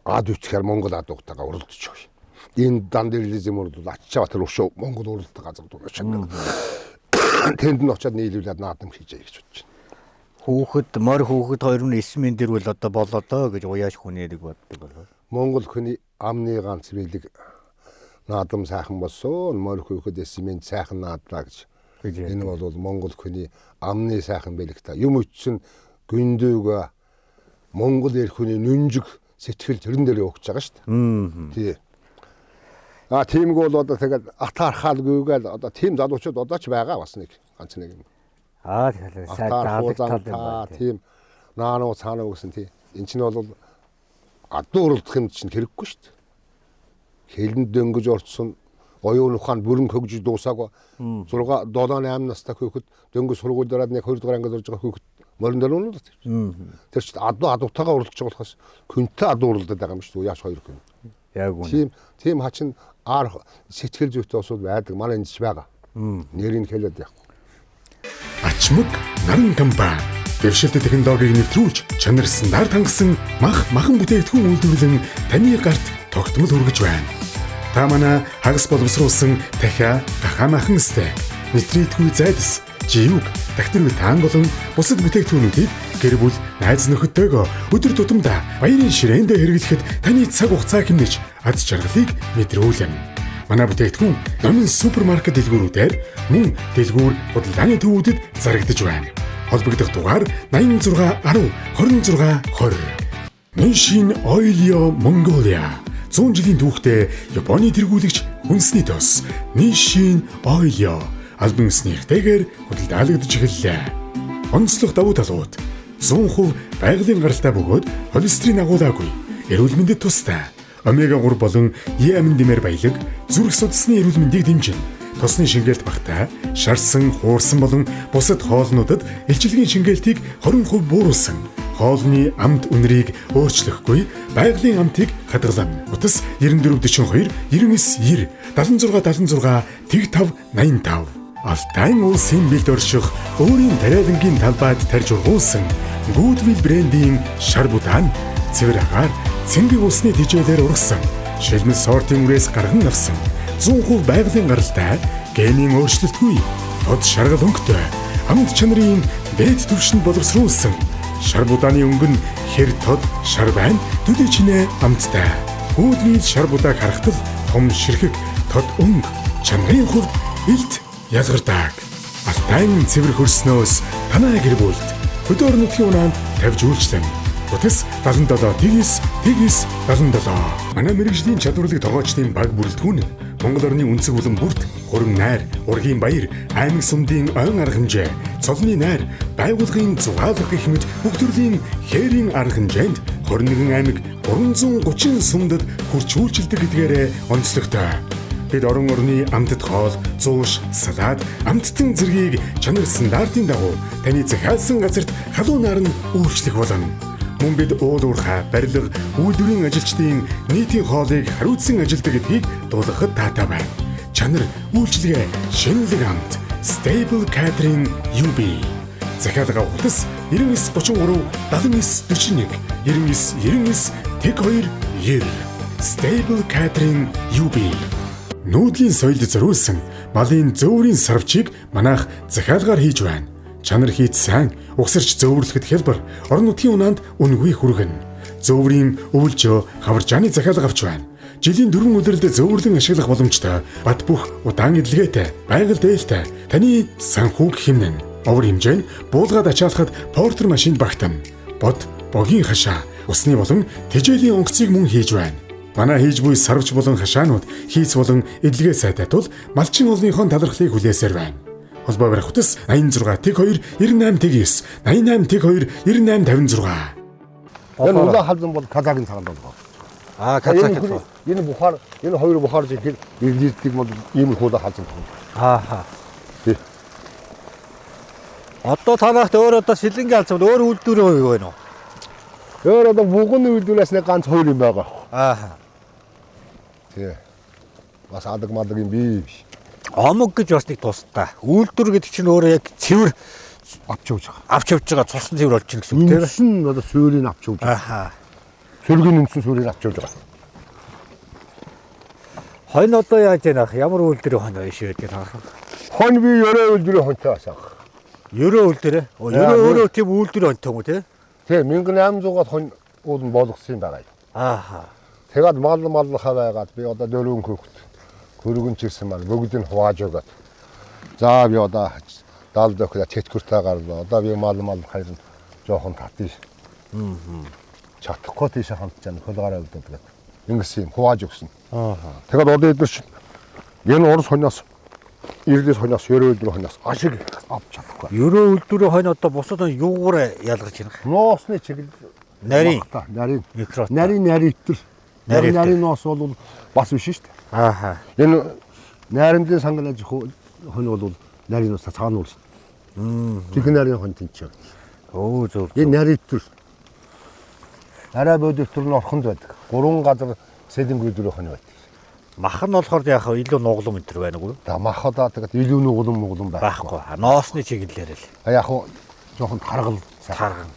ад үчгээр Монгол адуугтайгаа уралдаж байгаа. Энэ дан дэрлизм уралдвал ачаа тэр өшөө Монгол уралдах газар дураа шагнаг. Тэнд нь очиад нийлүүлээд наадам хийжээ гэж бодож байна. Хүүхэд морь хүүхэд хоёр нь эсмэн дэрвэл одоо болоо доо гэж уяаш хүний нэг боддог болов. Монгол хүний амны ганц бэлэг наадам сайхан болсон. Морь хүүхэд эсмэн сайхан наадлаа гэж. Гэж ярьдаг. Энэ бол Монгол хүний амны сайхан бэлэг та. Юм үтсэн гүндүүг Монгол эр хүний нүнжиг сэтгэл тэрэн дээр явж байгаа шүү дээ. Тий. А тиймгүй бол одоо тэгээд атаархаалгүйгээл одоо тийм залуучууд одоо ч байгаа бас нэг ганц нэг юм. Аа тэгэхээр сайн даалгатал юм байна. Тийм наануу цаануу гэсэн тий. Эн чинь бол адуу уралдах юм чинь хэрэггүй шүү дээ. Хэлэнд дөнгөж орцсон оюун ухаан бүрэн хөгжиж дуусаагүй 6 7 8 настай хүүхэд дөнгөж сургууль дараад нэг 2 дугаар ангид орж байгаа хүүхэд морин дээр унаад тэр. Тэр чинь адуу адуутайгаа уралдаж байгаа болохоос күнтэй адуу уралдаад байгаа юм шүү дээ. Яаш хоёр хүн. Яг үнэ. Тийм тийм хачин аар сэтгэл зүйтэй усуд байдаг. Манай энд ч байгаа. Нэрийг хэлээд яах. Ачмаг наран компани дэвшилтэт технологиг нэвтрүүлж чанар стандарт хангасан мах махан бүтээгдэхүүн үйлдвэрлэн таны гарт тогтмол хүргэж байна. Та манай хагас боловсруулсан дахиа гахаа махан стэк, нитритгүй зайдас, живг, тактиргүй таан болон бусад бүтээгдэхүүнүүдийг гэр бүл найз нөхөдтэйгөө өдөр тутамдаа баярын ширээндээ хэрэглэхэд таны цаг хугацаа хэмнэж аз жаргалыг мэдрүүлнэ. Манай бүтээгдэхүүн номын супермаркет дэлгүүрүүдээр мөн дэлгүүр худалдааны төвүүдэд зарагдаж байна. Холбогдох дугаар 86 10 26 20. Нишин Oilio Mongolia 100 жилийн түүхтэй Японы тэргүүлэгч хүнсний тос Нишин Oilio албан ёсны эрхтэйгээр худалдаалагдаж эхэллээ. Онцлог давуу талууд 100% байгалийн гаралтай бөгөөд холестерин агуулаагүй, эрүүл мэндэд тустай, омега 3 болон Е амин дэмээр баялаг, зүрх судасны эрүүл мэндийг дэмжинэ. Тосны шингээлт багтай, шарсан, хуурсан болон бусад хоолнуудад илчилгийн шингээлтийг 20% бууруулсан. Хоолны амт үнэрийг өөрчлөхгүй, байгалийн амтыг хадгалан. Утас 94 42 99 90 76 76 тэг 5 85. Алтайн улсын бэлд орших өөрийн тариалангийн талбайд тарж ургуулсан Goodwill брендийн шар будаан цэвэр агаар цэнгэ усны тижээлээр ургасан шилмэл сортын үрээс гарган авсан 100% байгалийн гаралтай генийн өөрчлөлтгүй тод шаргал өнгөтэй амт чанарын дээд түвшинд боловсруулсан. Шар будааны өнгө нь хэр тод шар байна, төдий чинээ амттай. Гүйдвил шар будааг харахад л том ширхэг, тод өнгө, чанарын хувьд илт ялгардаг. Алтайн цэвэр хөрснөөс танай гэр бүлд хөдөө орон нутгийн унаанд тавьж үйлчлэн. Утас 77 9 9 77. Манай мэргэжлийн чадварлаг тогоочдын баг бүрэлдэхүүн нь Монгол орны өнцөг булан бүрт хурим найр, ургийн баяр, аймаг сумдын ойн арга хэмжээ, цолны найр, байгууллагын зугаалга гэх мэт бүх төрлийн хээрийн арга хэмжээнд 21 аймаг 330 сумдад хүрч үйлчилдэг гэдгээрээ онцлогтой. Бид орон орны амтд хоол, зууш, салаад, амттан зэргийг чанар стандартын дагуу таны захиалсан газарт халуунаар нь үйлчлэх болно. Мөн бид уул уурхай, барилга, үйлдвэрийн ажилчдын нийтийн хоолыг хариуцсан ажилдаг гэдгийг дуулгахад таатай байна. Чанар, үйлчилгээ, шинэлэг амт, Stable Catering UB. Захиалга авах 99 33 79 41 99 99 02 90. Stable Catering UB. Нүүдлийн соёлд зориулсан малын зөөврийн сарвчийг манайх захиалгаар хийж байна. Чанар хийц сайн, угсарч зөөвөрлөхөд хялбар, орон нутгийн унаанд үнэгүй хүргэнэ. Зөөврийн өвөлжөө, хаваржааны захиалга авч байна. Жилийн дөрвөн улиралд зөөвөрлөн ашиглах боломжтой, бат бөх удаан эдлгээтэй, байгаль дээлтэй, таны санхүүг хэмнэн. Овор хэмжээ нь буулгаад ачаалахад портер машинд багтана. Бод, богийн хашаа, усны болон тэжээлийн онгоцыг мөн хийж байна. Манай хийж буй сарвч болон хашаанууд хийц болон эдлэгээ сайтай тул малчин олныхон талархлыг хүлээсээр байна. Холбоо барих утас 86 02 98 9 88 02 98 56. Энэ улаан халзан бол казакын цагаан болгоо. Аа, казак. Энэ бухар, энэ хоёр бухар жинхэнэ ирлийдэг бол ийм их улаан халзан тоглоо. Аа. Тий. Одоо танахт өөр одоо сэлэнгийн халзан өөр үйлдвэр юу вэ нөө? Өөр одоо бүгэн үйлдвэрлээс нэг ганц хоёр юм байгаа. Аа. Тий. Бас адаг мадаг юм бий биш. Омог гэж бас нэг тустай. Үйлдвэр гэдэг чинь өөрөө яг цэвэр Авч явж байгаа. авч явж байгаа цусны цэвэр болж байна гэсэн үг тийм ээ. Үндсэн одоо суурийг авч явж байгаа. Аа. Сөргийн үндсэн суурийг авч явж байгаа. Хонь одоо яаж яах вэ? Ямар үйлдвэрийн хонь вэ шивэд гэдэг юм. Хонь би өрөө үйлдвэрийн хоньтой бас аах. Ерөө үйлдвэр ээ. Ерөө өөрөө тийм үйлдвэр хоньтой юм уу те? Тий 1800-аад хонь уул нь болгосон юм байгаа юм. Аа. Тэгээд мал маллахаа байгаад би одоо дөрвөн хүүхэд хөргөн чирсэн маань бүгдийг нь хувааж өгөөд. За би одоо даал дөхлө тэтгэвртэй гарлаа. Одоо би мал маллахаар нь жоохон татъя. Чадахгүй тийшээ хамтчаа хөлгаараа өвдөд гэдэг. Ингэсэн юм хувааж өгсөн. Аа. Тэгээд одоо эдгээр чинь энэ урс хоньоос ирлээс хоньоос ерөө өдөр хоньоос ашиг авч чадахгүй. Ерөө үйлдвэрийн хонь одоо бусад нь юугаар ялгаж байна? Ноосны чиглэл Нарийн нарийн микро. нарийн нарийн итэр Нарийн нарийн нарийн ноос бол бас биш шүү дээ. Аа. Энэ найрамдын сангал аж ахуй хонь бол нарийн ноос цагаан уул. Жинхэнэ нарийн хонь тэнцээ. Өө зөв. Энэ нарийн итэр. Арай бодит төр нь орхонд байдаг. Гурван газар сэлэнг өдрийн хонь байдаг. Мах нь болохоор яг илүү нуглам энэ төр байна уу? Да мах одоо тэгээд илүү нуглам муглам байхгүй. Байхгүй. Ноосны чиглэлээр л А яг хуу жоохон таргал сайхан. тарган.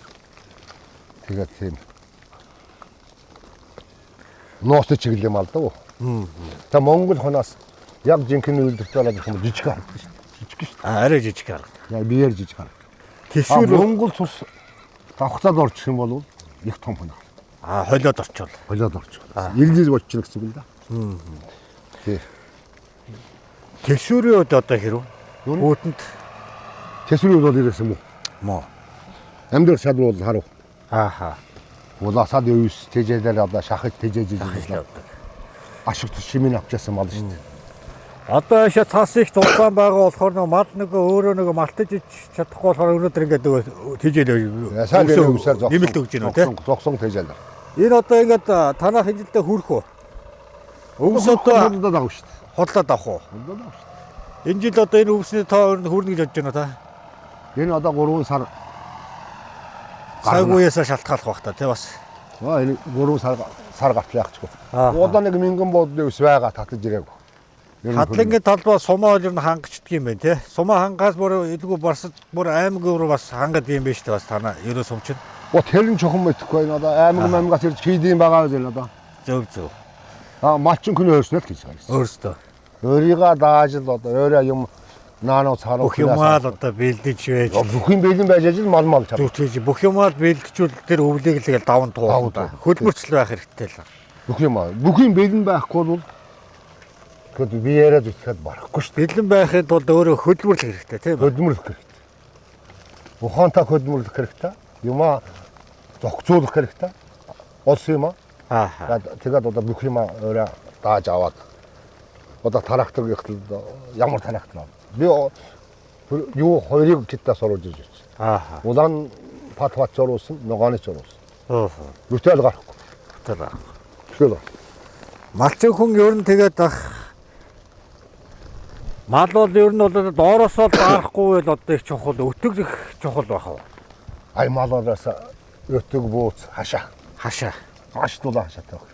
Тэгээд тийм. Ноосны чиглэл юм ал даа. Та Монгол хоноос яг жинхэнэ үйлдвэртэй болоод ирэх юм бол жижиг харагдана шүү дээ. Жижиг шүү А арай жижиг харагдана. дээ. Яг биеэр жижиг харагдана. А Тэсвэр Монгол цус давхцаад орчих юм бол их том хоног. а холиод орчвол. Холиод орчих. Ирлиз болчихно гэсэн үг л да. Тий. Тэсвэрийн үед одоо хэрв? Юу? Үүтэнд Тэсвэрийн үед бол ирсэн юм уу? мó. Амьдрал чадвар бол харав. Ааха. Улаасаад өвс тэжээлээр одоо шахаж тэжээж Шахаж явдаг. Ашиг тус шимийг авчаасан мал шүү дээ. Одоо яшаа цас их зулцаан байгаа болохоор нөгөө мал нөгөө өөрөө нөгөө малтаж ич чадахгүй болохоор өнөөдөр ингээд нөгөө тэжээл Сайн дээр өвсөөр зогсон. Нэмэлт өгч байна уу те? Зогсон тэжээлээр. Энэ одоо ингээд танаа хинжилдээ хүрэх үү? Өвс одоо худалдаад авах шүү дээ. худлаад авах уу? Худалдаад авах шүү дээ. Энэ жил одоо энэ өвсний тоо өөр нь хүрнэ гэж бодож байна та. Энэ одоо 3 сар Цаг үеэсээ шалтгааллах бах та тий бас. Аа энэ 3 сар гартлаа яахчгүй. Аа. Одоо нэг мянган буудлын ус байгаа татаж ирээгүй. Ер нь Хадлангийн талбай сумаа ер нь хангачдаг юм байна тий. Сумаа хангаас бүр илгүү барсад бүр аймаг руу бас хангаад юм байна шүү дээ бас танаа ерөө сум чинь. Оо тэр нь чухам мэдэхгүй байна. Одоо аймаг маймгаас ирж хийдэм байгаа гэж байна одоо. Зөв зөв. Аа малчин хүн өөрснөө л гэж байгаа. Өөрөөсөө. Өөрийгөө дааж л одоо өөрөө юм Наануу цааруу Бүх юмаа л одоо бэлдэж байж бүх юм бэлэн байж ажил мал мал чад. зүтгэж бүх юмаа л бэлджүүл тэр өвлийг л тэгэл даван Даван туулна. туу. Хөдөлмөрчл байх хэрэгтэй л. Бүх юм аа. Бүх юм бэлэн байхгүй бол тэгэхэд биеэрээ зүтгэхэд барахгүй шүү дээ. Бэлэн байхын тулд өөрөө хөдөлмөрлөх хэрэгтэй тийм үү? Хөдөлмөрлөх хэрэгтэй. Ухаантай хөдөлмөрлөх хэрэгтэй. Юмаа зохицуулах хэрэгтэй. Олсон юм аа. Аа. Тэгээд одоо бүх юмаа өөрөө дааж аваад одоо трактор гэхэл ямар трактор ав. Би юу хоёрыг китаас оруулж ирж байна. Аа. Улаан пат пат оруулсан, ногооны ч оруулсан. Оо. Бүтээл гарахгүй. Тэр. Тэгэл. Малчин хүн ер нь тэгээд ах мал бол ер нь бол доороосоо л даарахгүй бол одоо их чухал, өтөг их чухал байх уу? Ай малоороос өтөг бууц хашаа. Хашаа. Маш дулаан хашаатай байх.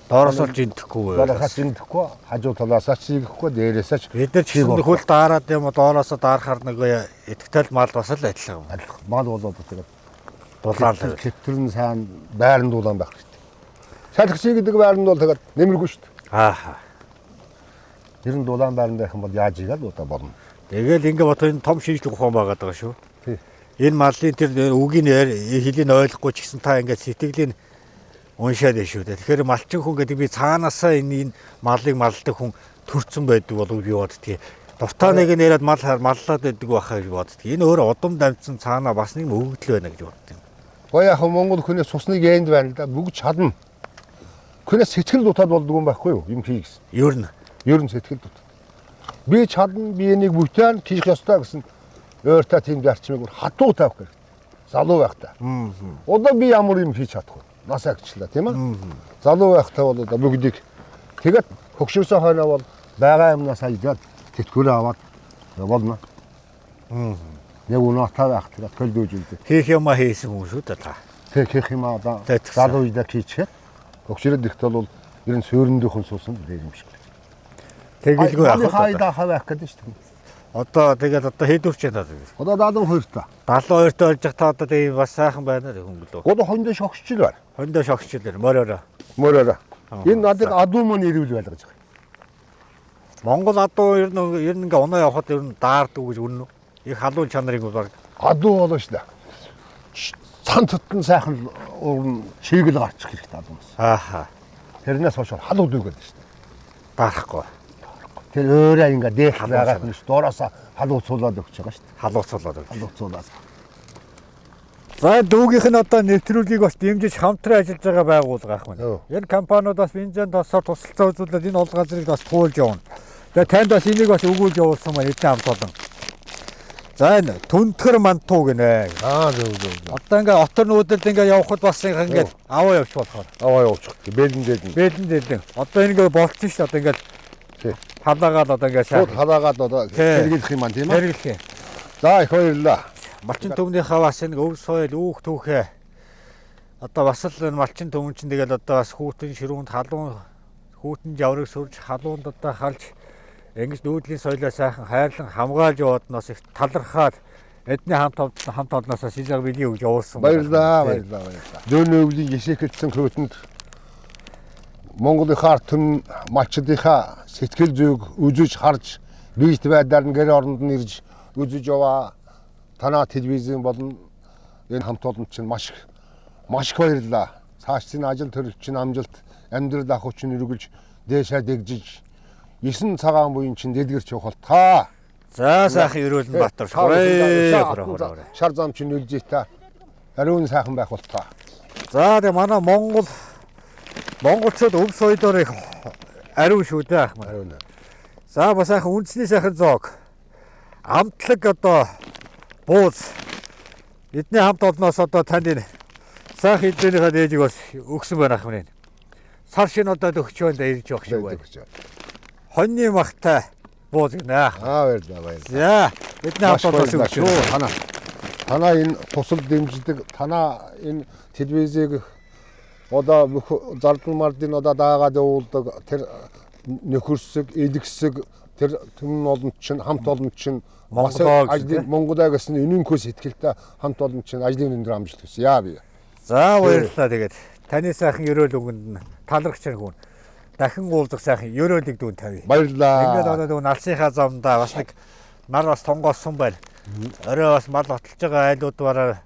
Доороосоо л жиндэхгүй байл. Доороосоо жиндэхгүй, хажуу талаасаа ч хийхгүй, дээрээсээ ч Бид нар ч гэсэн хөл daarаад юм уу доороосоо даарахаар нөгөө итгэтэл мал бас л адилхан юм. адилхан. Мал болоод тэгээд Дулаан л. Хэвтэр нь сайн байран дулаан байх хэрэгтэй. Салхи гэдэг байранд бол тэгээд нэмэргүй шүү дээ. Аа. Тэр нь дулаан байранд байх юм бол яаж игээл удаа болно. Тэгэл ингээ бодох энэ том шинжлэх ухаан байгаад байгаа шүү. Тий. Энэ малын тэр үгийг хэлийг ойлгохгүй ч гэсэн та ингээд сэтгэлийн уншаад байна шүү дээ. Тэгэхээр малчин хүн гэдэг би цаанаасаа энэ малыг малдаг хүн төрцөн байдаг болов би боддгийг. Дуртай нэг нь яриад мал маллаад байдаг байхаа гэж боддгийг. Энэ өөр удам дамжсан цаанаа бас нэг өгөгдөл байна гэж боддгийг. Гоё яг Монгол хүний цусны генд байна л да. Бүгд чадна. Хүнээс сэтгэл дутаад болдгоо юм байхгүй юу? Юм хий гэсэн. Ер нь Ер нь сэтгэл дутаад. Би чадна, би энийг бүтээн хийх ёстой гэсэн ойртой тийм зарчмыг хатуу тавих хэрэгтэй. Залуу байхдаа. Одоо би ямар юм хийж чадах вэ? Нас агчлаа тийм ээ. Залуу байхдаа бол одоо бүгдийг тэгээд хөгшөрсөн хойноо бол байгаа юмнаас ажлаад тэтгэврээ аваад болно. Яг унаатай байх тэгээд төлдөөж үлдээ. хийх юмаа хийсэн хүн шүү дээ та. Тэг хийх юм одоо Тэтгэсэн. залуу үедээ хийчихээд хөгшрөөд ихтэй бол ер нь суурин дөхөн суусан дээр юм шиг. Тэгэлгүй Ах яах вэ? хайда хавах гэдэг шүү дээ. Одоо тэгээд одоо хэд үрч байна та? Одоо 72 та. 72 та болж та одоо тийм бас сайхан байна хөнгөлөө. Одоо хондоо шогсчил байна. Хондоо шогсчил байна мориороо. Мориороо. Аа, Энэ надыг адуу мөн ирүүл байлгаж байгаа. Монгол адуу ер нь ингээ унаа явахад ер нь даардаг гэж үнэн үү? Их халуун чанарыг баг Адуу болоо шүү дээ. Цан тутан сайхан уран чийгэл гарчих хэрэгтэй адуунаас. ааха Тэрнээс хойш халуу дүү гэдэг шүү дээ. дарахгүй. Тэр өөрөө ингээ дээх Халуун байгаа чанар. юм шүү. Доороосоо халууцуулаад өгч байгаа шүү дээ. Халууцуулаад өгч. Халууцуулаад. За дүүгийнх нь одоо нэвтрүүлгийг бас дэмжиж хамтран ажиллаж байгаа байгууллага ах байна. Өө. Энэ компаниуд бас бензин тосоор тусалцаа үзүүлээд энэ олон газрыг бас туулж явна. Тэгээ танд бас энийг бас өгүүлж явуулсан маань эдний хамт олон. За энэ түнтгэр мантуу гинэ. Аа зөв зөв зөв. Одоо ингээ отор нүүдэлд ингээ явхад бас ингээ аваа явчих болохоор. Аваа явуучих. Бэлэн дээлэн. Бэлэн дэлэн. Одоо энэ ингээ болцсон шүү дээ. Одоо ингээ Тий. халаагаад одоо ингээ Шууд сайхан халаагаад одоо Тий. хэрэглэх юм аа тийм ээ. хэрэглэх юм. За их баярлалаа. Малчин түмнийхээ бас энэ өв соёл үүх түүхээ одоо бас л энэ малчин түмэн чинь тэгэл одоо бас хүүтэн ширүүнд халуун хүүтэн жаврыг сүрж халуунд одоо халж ингэж нүүдлийн соёлоо сайхан хайрлан хамгаалж явааднаас их талархаад эдний хамт олноос сизаг бэлгийн өгж явуулсан. Баярлалаа, баярлалаа, баярлалаа. Зөөнө өвлийн гисэхэлсэн хөвтөнд Монголынхаа ард түмэн малчдынхаа сэтгэл зүйг үзэж харж биет байдлаар нь гэр оронд нь ирж үзэж яваа танаа телевизийн болон энэ хамт олон чинь маш их маш их баярлалаа. Цааш чинь ажил төрөл чинь амжилт, амьдрал ахуй чинь үргэлж дээшээ дэгжиж 9 цагаан буян чинь дэлгэрч явах бол та. За сайхан ерөөл нь Батар. Хурээ. Шар зам чинь үлзий та. Ариун сайхан байх бол та. За тэгээ манай Монгол монголчууд өв соёлоор их ариун шүү дээ ах маань. Ариун. За бас сайхан үндэсний сайхан зоог. Амтлаг одоо бууз. Эдний хамт олноос одоо танд энэ сайхан эднийхээ дээжийг бас өгсөн байна ах минь. Сар шинэ одоо төгчөөнд ирж явах шиг байна. Хоньны махтай бууз гинэ ах. Аа баярлалаа баярлалаа. За эдний Маш хамт олноос баярлалаа өгч шүү. Танаа. Танаа энэ тусал дэмждэг, танаа энэ телевизийг одоо бүх зардал мардын одоо даагаад явуулдаг тэр нөхөрсөг, элэгсэг тэр түмэн олон чинь хамт олон чинь бас Монголоо гэсэн, ажлын тий? Монголоо гэсэн энэнхүү сэтгэлтэй хамт олон чинь ажлын өндөр амжилт хүсье. Яа би. За баярлалаа тэгээд таны сайхан ерөөл өгөнд нь талархаж байна хүн. Дахин уулзах сайхан ерөөлийг дүүн тавья. Баярлалаа. Ингээд одоо дүүн алсынхаа замдаа бас нэг нар бас тонгоосон байна. Орой бас мал отолж байгаа айлууд бараа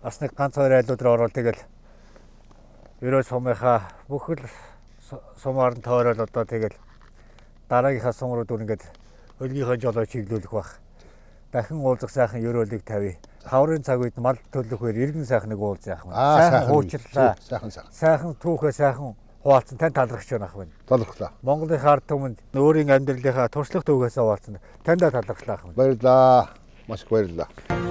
бас нэг ганц хоёр айлууд руу орвол тэгэл ерөө сумынхаа бүхэл сумаар нь тойрол одоо тэгэл дараагийнхаа сум руу дүүн ингээд хөлгийнхээ жолоо чиглүүлэх бах. Дахин уулзах сайхан ерөөлийг тавья. Хаврын цаг үед мал төлөх үеэр иргэн сайхан нэг уулз яах вэ? Сайхан хуучлаа. Сайхан сайхан. Сайхан түүхээ сайхан хуваалцсан тань талархаж байна ах байна. Талархлаа. Монголын ард түмэнд өөрийн амьдралынхаа туршлага түүхээсээ хуваалцсан. Таньда талархлаа ах байна. Баярлалаа. Маш их баярлалаа.